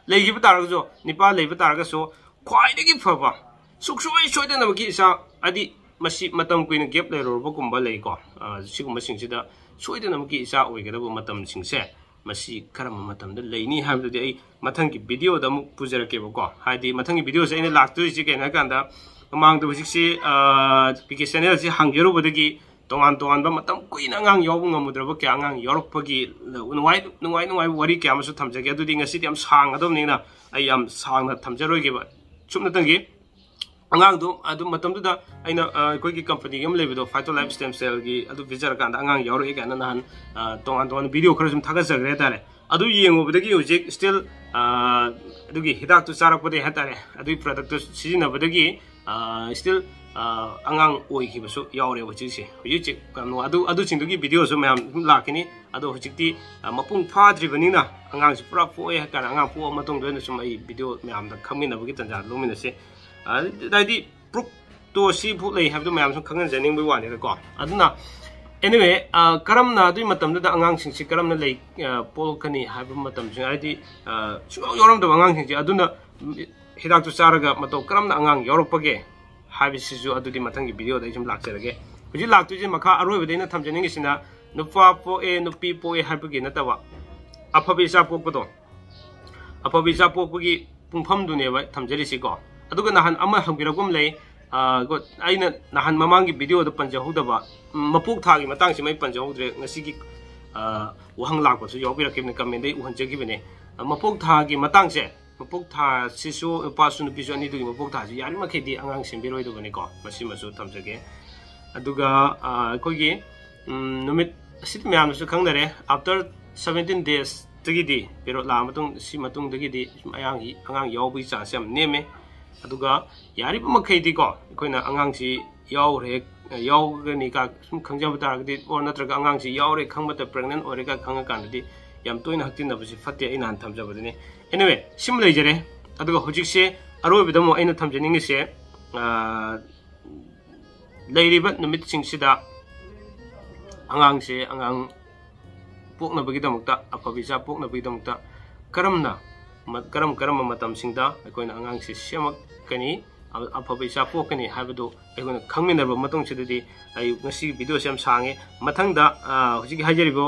ꯂꯩꯈꯤꯕ ꯇꯥꯔꯒꯁꯨ, ꯅꯤꯄꯥ ꯂꯩꯕ ꯇꯥꯔꯒꯁꯨ, ꯈ꯭ꯋꯥꯏꯗꯒꯤ ꯐꯕ, ꯁꯨꯡꯁꯣꯏ ꯁꯣꯏꯗꯅꯃꯛꯀꯤ ꯏꯆꯥ, ꯍꯥꯏꯗꯤ ꯃꯁꯤ ꯃꯇꯝ ꯀꯨꯏꯅ gap ꯂꯩꯔꯨꯔꯕꯒꯨꯝꯕ ꯂꯩꯀꯣ, ꯑ, ꯁꯤꯒꯨꯝꯕꯁꯤꯡꯁꯤꯗ ꯁꯣꯏꯗꯅꯃꯛꯀꯤ ꯏꯆꯥ ꯑꯣꯏꯒꯗꯕ ꯃꯇꯝꯁꯤꯡꯁꯦ, ꯃꯁꯤ ꯀꯔꯝꯕ ꯃꯇꯝꯗ ꯂꯩꯅꯤ ꯍꯥꯏꯕꯗꯨꯗꯤ ꯑꯩ ꯃꯊꯪꯒꯤ video ꯗ ꯑꯃꯨꯛ ꯄꯨꯖꯔꯛꯀꯦꯕꯀꯣ꯫ ꯍꯥꯏꯗꯤ ꯃꯊꯪꯒꯤ video ꯁꯦ ꯑꯩꯅ ꯂꯥꯛꯇꯣꯏꯁꯤ ꯀꯩꯅꯣ ꯍꯥꯏ ꯀꯥꯟꯗ, ꯃꯃꯥꯡꯗ ꯍꯧꯖꯤꯛꯁꯤ, ꯑ, ꯄꯤ ꯀꯦ channel ꯁꯤ ꯍꯥꯡꯖꯔꯨꯕꯗꯒꯤ ꯇꯣꯉꯥꯟ ꯇꯣꯉꯥꯟꯕ ꯃꯇꯝ ꯀꯨꯏꯅ ꯑꯉꯥꯡ ꯌꯥꯎꯕ ꯉꯝꯃꯨꯗ꯭ꯔꯕ ꯀꯌꯥ ꯑꯉꯥꯡ ꯌꯥꯎꯔꯛꯄꯒꯤ ꯅꯨꯡꯉꯥꯏ, ꯅꯨꯡꯉꯥꯏ ꯅꯨꯡꯉꯥꯏꯕ ꯋꯥꯔꯤ ꯀꯌꯥ ꯑꯃꯁꯨ ꯊꯝꯖꯒꯦ꯫ ꯑꯗꯨꯗꯤ ꯉꯁꯤꯗꯤ ꯌꯥꯝ ꯁꯥꯡꯒꯗꯕꯅꯤꯅ ꯑꯩ ꯌꯥꯝ ꯁꯥꯡꯅ ꯊꯝꯖꯔꯣꯏꯒꯦꯕ꯫ ꯁꯨꯞꯅꯇꯪꯒꯤ ꯑꯉꯥꯡꯗꯣ ꯑꯗꯨ ꯃꯇꯝꯗꯨꯗ ꯑꯩꯅ, ꯑ, ꯑꯩꯈꯣꯏꯒꯤ company ꯑꯃ ꯂꯩꯕꯗꯣ, Phyto Life Stem Cell ꯒꯤ, ꯑꯗꯨ visit ꯀꯥꯟꯗ ꯑꯉꯥꯡ ꯌꯥꯎꯔꯛꯑꯦ ꯀꯥꯏꯅ ꯅꯍꯥꯟ, ꯑ, ꯇꯣꯉꯥꯟ ꯇꯣꯉꯥꯟꯕ video ꯈꯔ ꯁꯨꯝ ꯊꯥꯒꯠꯆꯈ꯭ꯔꯦ ꯍꯥꯏꯇꯥꯔꯦ꯫ ꯑꯗꯨ ꯌꯦꯡꯉꯨꯕꯗꯒꯤ ꯍꯧꯖꯤꯛ still, ꯑ, ꯑꯗꯨꯒꯤ ꯍꯤꯗꯥꯛꯇꯨ ꯆꯥꯔꯛꯄꯗꯒꯤ ꯍꯥꯏꯇꯥꯔꯦ, ꯑꯗꯨꯒꯤ product ꯇꯨ ꯁꯤꯖꯤꯟꯅꯕꯗꯒꯤ, ꯑ, still, ꯑ, ꯑꯉꯥꯡ ꯑꯣꯏꯈꯤꯕꯁꯨ ꯌꯥꯎꯔꯦ ꯍꯧꯖꯤꯛꯁꯦ꯫ ꯍꯧꯖꯤꯛ ꯍꯧꯖꯤꯛ ꯀꯩꯅꯣ, ꯑꯗꯨ, ꯑꯗꯨꯁꯤꯡꯗꯨꯒꯤ video ꯁꯨ ꯃꯌꯥꯝ ꯑꯗꯨꯝ ꯂꯥꯛꯈꯤꯅꯤ꯫ ꯑꯗꯣ ꯍꯧꯖꯤꯛꯇꯤ, ꯑ, ꯃꯄꯨꯡ ꯐꯥꯗ꯭ꯔꯤꯕꯅꯤꯅ ꯑꯉꯥꯡꯁꯤ ꯄꯨꯔꯥ ꯄꯣꯛꯑꯦ ꯍꯥꯏ ꯀꯥꯟꯗ, ꯑꯉꯥꯡ ꯄꯣꯛꯑ ꯃꯇꯨꯡꯗ ꯑꯣꯏꯅ ꯁꯨꯝ ꯑꯩ video ꯃꯌꯥꯝꯗ ꯈꯪꯃꯤꯟꯅꯕꯒꯤ ꯇꯥꯟꯖꯥ ꯂꯧꯃꯤꯟꯅꯁꯦ꯫ ꯑ, ꯍꯥꯏꯗꯤ proof ꯇꯣ ꯁꯤ ꯐꯥꯎ ꯂꯩ ꯍꯥꯏꯕꯗꯨ ꯃꯌꯥꯝ ꯁꯨꯝ ꯈꯪꯍꯟꯖꯅꯤꯡꯕꯒꯤ ꯋꯥꯅꯤꯗꯀꯣ꯫ ꯑꯗꯨꯅ anyway, ꯑ, ꯀꯔꯝꯅ ꯑꯗꯨꯒꯤ ꯃꯇꯝꯗꯨꯗ ꯑꯉꯥꯡꯁꯤꯡꯁꯤ ꯀꯔꯝꯅ ꯂꯩ, ꯑ, ꯄꯣꯛꯂꯛꯀꯅꯤ ꯍꯥꯏꯕ ꯃꯇꯝꯁꯤꯡ, ꯍꯥꯏꯗꯤ, ꯑ, ꯁꯨꯡꯌꯥꯎ ꯌꯥꯎꯔꯝꯗꯕ ꯑꯉꯥꯡꯁꯤꯡꯁꯦ, ꯑꯗꯨꯅ ꯍꯤꯗꯥꯛꯇꯨ ꯆꯥꯔꯒ ꯃꯇꯧ ꯀꯔꯝꯅ ꯑꯉꯥꯡ ꯌꯥꯎꯔꯛꯄꯒꯦ ꯍꯥꯏꯕꯁꯤꯁꯨ ꯑꯗꯨꯗꯤ ꯃꯊꯪꯒꯤ video ꯗ ꯑꯩ ꯁꯨꯝ ꯂꯥꯛꯆꯔꯒꯦ꯫ ꯍꯧꯖꯤꯛ ꯂꯥꯛꯇꯣꯏꯁꯦ ꯃꯈꯥ ꯑꯔꯣꯏꯕꯗ ꯑꯩꯅ ꯊꯝꯖꯅꯤꯡꯉꯤꯁꯤꯅ, ꯅꯨꯄꯥ ꯄꯣꯛꯑꯦ, ꯅꯨꯄꯤ ꯄꯣꯛꯑꯦ ꯍꯥꯏꯕꯒꯤ ꯅꯠꯇꯕ, ꯑꯐꯕ ꯏꯆꯥ ꯄꯣꯛꯄꯗꯣ, ꯑꯐꯕ ꯏꯆꯥ ꯄꯣꯛꯄꯒꯤ ꯄꯨꯡꯐꯝꯗꯨꯅꯦꯕ ꯊꯝꯖꯔꯤꯁꯤꯀꯣ꯫ ꯑꯗꯨꯒ ꯅꯍꯥꯟ ꯑꯃ ꯍꯪꯕꯤꯔꯛꯄ ꯑꯃ ꯂꯩ, ꯑ, ꯀꯣ-, ꯑꯩꯅ ꯅꯍꯥꯟ ꯃꯃꯥꯡꯒꯤ video ꯗ ꯄꯟꯖꯍꯧꯗꯕ, ꯎꯝ, ꯃꯄꯣꯛ ꯊꯥꯒꯤ ꯃꯇꯥꯡꯁꯤꯃ ꯑꯩ ꯄꯟꯖꯍꯧꯗ꯭ꯔꯦ꯫ ꯉꯁꯤꯒꯤ, ꯑ, ꯋꯥꯍꯪ ꯂꯥꯛꯄꯁꯨ ꯌꯥꯎꯕꯤꯔꯛꯈꯤꯕꯅꯦ, comment ꯇ ꯑꯩ ꯎꯍꯟꯖꯈꯤꯕꯅꯦ꯫ ꯑ, ꯃꯄꯣꯛ ꯊꯥꯒꯤ ꯃꯇꯥꯡꯁꯦ, ꯃꯄꯣꯛ ꯊꯥꯁꯤꯁꯨ ꯅꯨꯄꯥꯁꯨ ꯅꯨꯄꯤꯁꯨ ꯑꯅꯤꯗꯨꯒꯤ ꯃꯄꯣꯛ ꯊꯥꯁꯤ ꯌꯥꯔꯤꯃꯈꯩꯗꯤ ꯑꯉꯥꯡ ꯁꯦꯝꯕꯤꯔꯣꯏꯗꯕꯅꯤꯀꯣ, ꯃꯁꯤꯃꯁꯨ ꯊꯝꯖꯒꯦ꯫ ꯑꯗꯨꯒ, ꯑ, ꯑꯩꯈꯣꯏꯒꯤ, ꯎꯝ, ꯅꯨꯃꯤꯠ ꯑꯁꯤꯗꯤ ꯃꯌꯥꯝꯅꯁꯨ ꯈꯪꯅꯔꯦ, after seventeen days ꯇꯒꯤꯗꯤ, period ꯂꯥꯛꯑ ꯃꯇꯨꯡ, ꯁꯤ ꯃꯇꯨꯡꯗꯒꯤꯗꯤ ꯁꯨꯝ ꯑꯉꯥꯡꯒꯤ, ꯑꯉꯥꯡ ꯌꯥꯎꯕꯒꯤ chance ꯁꯦ ꯌꯥꯝ ꯅꯦꯝꯃꯦ꯫ ꯑꯗꯨꯒ ꯌꯥꯔꯤꯕ ꯃꯈꯩꯗꯤꯀꯣ, ꯑꯩꯈꯣꯏꯅ ꯑꯉꯥꯡꯁꯤ ꯌꯥꯎꯔꯦ, ꯌꯥꯎꯒꯅꯤ ꯀ ꯁꯨꯝ ꯈꯪꯖꯕ ꯇꯥꯔꯒꯗꯤ, or ꯅꯠꯇ꯭ꯔꯒ ꯑꯉꯥꯡꯁꯤ ꯌꯥꯎꯔꯦ ꯈꯪꯕꯗ, pregnant ꯑꯣꯏꯔꯦ ꯀ ꯈꯪꯉꯀꯥꯟꯗꯗꯤ ꯌꯥꯝ ꯇꯣꯏꯅ ꯍꯛꯆꯤꯟꯅꯕꯁꯤ ꯐꯠꯇꯦ, ꯑꯩ ꯅꯍꯥꯟ ꯊꯝꯖꯕꯗꯨꯅꯤ꯫ Anyway, ꯁꯤꯃ ꯂꯩꯖꯔꯦ꯫ ꯑꯗꯨꯒ ꯍꯧꯖꯤꯛꯁꯦ ꯑꯔꯣꯏꯕꯗ ꯑꯃꯨꯛ ꯑꯩꯅ ꯊꯝꯖꯅꯤꯡꯉꯤꯁꯦ, ꯑ, ꯂꯩꯔꯤꯕ ꯅꯨꯃꯤꯠꯁꯤꯡꯁꯤꯗ ꯑꯉꯥꯡꯁꯦ, ꯑꯉꯥꯡ ꯄꯣꯛꯅꯕꯒꯤꯗꯃꯛꯇ, ꯑꯐꯕ ꯏꯆꯥ ꯄꯣꯛꯅꯕꯒꯤꯗꯃꯛꯇ ꯀꯔꯝꯅ ꯀꯔꯝ ꯀꯔꯝꯕ ꯃꯇꯝꯁꯤꯡꯗ ꯑꯩꯈꯣꯏꯅ ꯑꯉꯥꯡꯁꯤ ꯁꯦꯝꯃꯛꯀꯅꯤ, ꯑꯐꯕ ꯏꯆꯥ ꯄꯣꯛꯀꯅꯤ ꯍꯥꯏꯕꯗꯨ ꯑꯩꯈꯣꯏꯅ ꯈꯪꯃꯤꯟꯅꯔꯕ ꯃꯇꯨꯡꯁꯤꯗꯗꯤ, ꯑꯩ ꯉꯁꯤꯒꯤ ꯚꯤꯗꯤꯑꯣꯁꯦ ꯌꯥꯝ ꯁꯥꯡꯉꯦ꯫ ꯃꯊꯪꯗ ꯍꯧꯖꯤꯛꯀꯤ ꯍꯥꯏꯖꯔꯤꯕ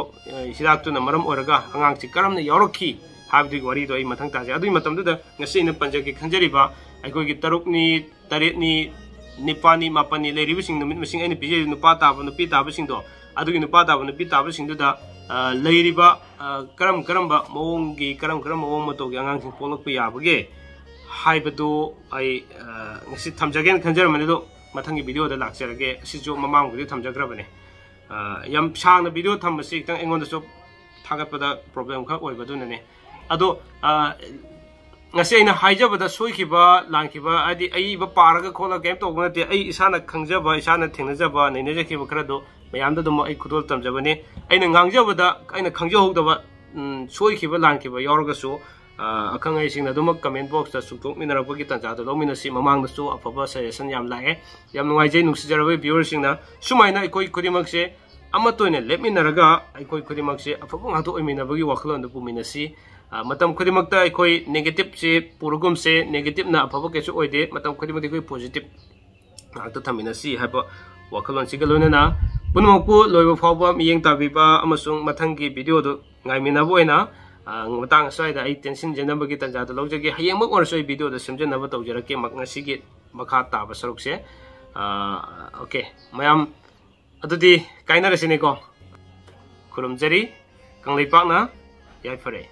ꯍꯤꯗꯥꯛꯇꯨꯅ ꯃꯔꯝ ꯑꯣꯏꯔꯒ ꯑꯉꯥꯡꯁꯤ ꯀꯔꯝꯅ ꯌꯥꯎꯔꯛꯈꯤ ꯍꯥꯏꯕꯗꯨꯒꯤ ꯋꯥꯔꯤꯗꯣ ꯑꯩ ꯃꯊꯪ ꯇꯥꯖꯩ꯫ ꯑꯗꯨꯒꯤ ꯃꯇꯝꯗꯨꯗ ꯉꯁꯤ ꯑꯩꯅ ꯄꯟꯖꯒꯦ ꯈꯟꯖꯔꯤꯕ ꯑꯩꯈꯣꯏꯒꯤ ꯇꯔꯨꯛꯅꯤ, ꯇꯔꯦꯠꯅꯤ, ꯅꯤꯄꯥꯜꯅꯤ, ꯃꯥꯄꯜꯅꯤ ꯂꯩꯔꯤꯕꯁꯤꯡ, ꯅꯨꯃꯤꯠ ꯃꯁꯤꯡ ꯑꯩꯅ ꯄꯤꯖꯔꯤꯕ ꯅꯨꯄꯥ ꯇꯥꯕ, ꯅꯨꯄꯤ ꯇꯥꯕꯁꯤꯡꯗꯣ, ꯑꯗꯨꯒꯤ ꯅꯨꯄꯥ ꯇꯥꯕ, ꯅꯨꯄꯤ ꯇꯥꯕꯁꯤꯡꯗꯨꯗ ꯂꯩꯔꯤꯕ ꯀꯔꯝ ꯀꯔꯝꯕ ꯃꯑꯣꯡꯒꯤ, ꯀꯔꯝ ꯀꯔꯝꯕ ꯃꯑꯣꯡ ꯃꯇꯧꯒꯤ ꯑꯉꯥꯡꯁꯤꯡ ꯄꯣꯛꯂꯛꯄ ꯌꯥꯕꯒꯦ ꯍꯥꯏꯕꯗꯨ ꯑꯩ ꯉꯁꯤ ꯊꯝꯖꯒꯦꯅ ꯈꯟꯖꯔꯝꯕꯅꯤ꯫ ꯑꯗꯣ ꯃꯊꯪꯒꯤ ꯚꯤꯗꯤꯑꯣꯗ ꯂꯥꯛꯆꯔꯒꯦ꯫ ꯑꯁꯤꯁꯨ ꯃꯃꯥꯡꯒꯤꯗꯤ ꯊꯝꯖꯈ꯭ꯔꯕꯅꯦ꯫ ꯌꯥꯝ ꯁꯥꯡꯅ ꯚꯤꯗꯤꯑꯣ ꯊꯝꯕꯁꯤ ꯈꯤꯇꯪ ꯑꯩꯉꯣꯟꯗꯁꯨ ꯊꯥꯒꯠꯄꯗ ꯄ꯭ꯔꯣꯕ꯭ꯂꯦꯝ ꯈꯔ ꯑꯣꯏꯕꯗꯨꯅꯅꯦ꯫ ꯑꯗꯣ ꯉꯁꯤ ꯑꯩꯅ ꯍꯥꯏꯖꯕꯗ ꯁꯣꯏꯈꯤꯕ ꯂꯥꯟꯈꯤꯕ, ꯍꯥꯏꯗꯤ ꯑꯏꯕ ꯄꯥꯔꯒ ꯈꯣꯠꯂꯒ ꯀꯩꯝ ꯇꯧꯕ ꯅꯠꯇꯦ꯫ ꯑꯩ ꯏꯁꯥꯅ ꯈꯪꯖꯕ, ꯏꯁꯥꯅ ꯊꯦꯡꯅꯖꯕ, ꯅꯩꯅꯖꯈꯤꯕ ꯈꯔꯗꯣ ꯃꯌꯥꯝꯗ ꯑꯗꯨꯝ ꯑꯩ ꯈꯨꯗꯣꯜ ꯇꯝꯖꯕꯅꯤ꯫ ꯑꯩꯅ ꯉꯥꯡꯖꯕꯗ ꯑꯩꯅ ꯈꯪꯖꯍꯧꯗꯕ, ꯁꯣꯏꯈꯤꯕ ꯂꯥꯟꯈꯤꯕ ꯌꯥꯎꯔꯒꯁꯨ ꯑꯈꯪ ꯑꯍꯩꯁꯤꯡꯅ ꯑꯗꯨꯃꯛ ꯀꯃꯦꯟ ꯕꯣꯛꯁꯇ ꯆꯨꯝꯊꯣꯛꯃꯤꯟꯅꯔꯛꯄꯒꯤ ꯇꯥꯟꯖꯥꯗꯣ ꯂꯧꯃꯤꯟꯅꯁꯤ꯫ ꯃꯃꯥꯡꯗꯁꯨ ꯑꯐꯕ ꯁꯖꯦꯁꯟ ꯌꯥꯝ ꯂꯥꯛꯑꯦ꯫ ꯌꯥꯝ ꯅꯨꯡꯉꯥꯏꯖꯩ ꯅꯨꯡꯁꯤꯖꯔꯕ ꯚꯤꯌꯨꯋꯔꯁꯤꯡꯅ꯫ ꯁꯨꯃꯥꯏꯅ ꯑꯩꯈꯣꯏ ꯈꯨꯗꯤꯡꯃꯛꯁꯦ ꯑꯃꯠꯇ ꯑꯣꯏꯅ ꯂꯦꯞꯃꯤꯟꯅꯔꯒ ꯑꯩꯈꯣꯏ ꯈꯨꯗꯤꯡꯃꯛꯁꯦ ꯑꯐꯕ ꯉꯥꯛꯇ ꯑꯣꯏꯃꯤꯟꯅꯕꯒꯤ ꯋꯥꯈꯜꯂꯣꯟꯗ ꯄꯨꯃꯤꯟꯅꯁꯤ꯫ ꯃꯇꯝ ꯈꯨꯗꯤꯡꯃꯛꯇ ꯑꯩꯈꯣꯏ ꯅꯦꯒꯦꯇꯤꯞꯁꯦ ꯄꯨꯔꯒꯨꯝꯁꯦ꯫ ꯅꯦꯒꯦꯇꯤꯞꯅ ꯑꯐꯕ ꯀꯩꯁꯨ ꯑꯣꯏꯗꯦ꯫ ꯃꯇꯝ ꯈꯨꯗꯤꯡꯃꯛꯇ ꯑꯩꯈꯣꯏ ꯄꯣꯖꯤꯇꯤꯞ ꯉꯥꯛꯇ ꯊꯝꯃꯤꯟꯅꯁꯤ ꯍꯥꯏꯕ ꯋꯥꯈꯜꯂꯣꯟꯁꯤꯒ ꯂꯣꯏꯅꯅ ꯄꯨꯝꯅꯃꯛꯄꯨ ꯂꯣꯏꯕ ꯐꯥꯎꯕ ꯃꯤꯠꯌꯦꯡ ꯇꯥꯕꯤꯕ ꯑꯃꯁꯨꯡ ꯃꯊꯪꯒꯤ ꯚꯤꯗꯤꯑꯣꯗꯨ ꯉꯥꯏꯃꯤꯟꯅꯕ ꯑꯣꯏꯅ ꯃꯇꯥꯡ ꯑꯁ꯭ꯋꯥꯏꯗ ꯑꯩ ꯇꯦꯟꯁꯤꯟꯖꯅꯕꯒꯤ ꯇꯥꯟꯖꯥꯗꯨ ꯂꯧꯖꯒꯦ꯫ ꯍꯌꯦꯡꯃꯛ ꯑꯣꯏꯔꯁꯨ ꯑꯩ ꯚꯤꯗꯤꯑꯣꯗ ꯁꯦꯝꯖꯅꯕ ꯇꯧꯖꯔꯛꯀꯦ꯫ ꯉꯁꯤꯒꯤ ꯃꯈꯥ ꯇꯥꯕ ꯁꯔꯨꯛꯁꯦ꯫ ꯑꯣꯀꯦ, ꯃꯌꯥꯝ ꯑꯗꯨꯗꯤ ꯀꯥꯏꯅꯔꯁꯤꯅꯦꯀꯣ꯫ ꯈꯨꯔꯨꯝꯖꯔꯤ꯫ ꯀꯪꯂꯩꯄꯥꯛꯅ ꯌꯥꯏꯐꯔꯦ꯫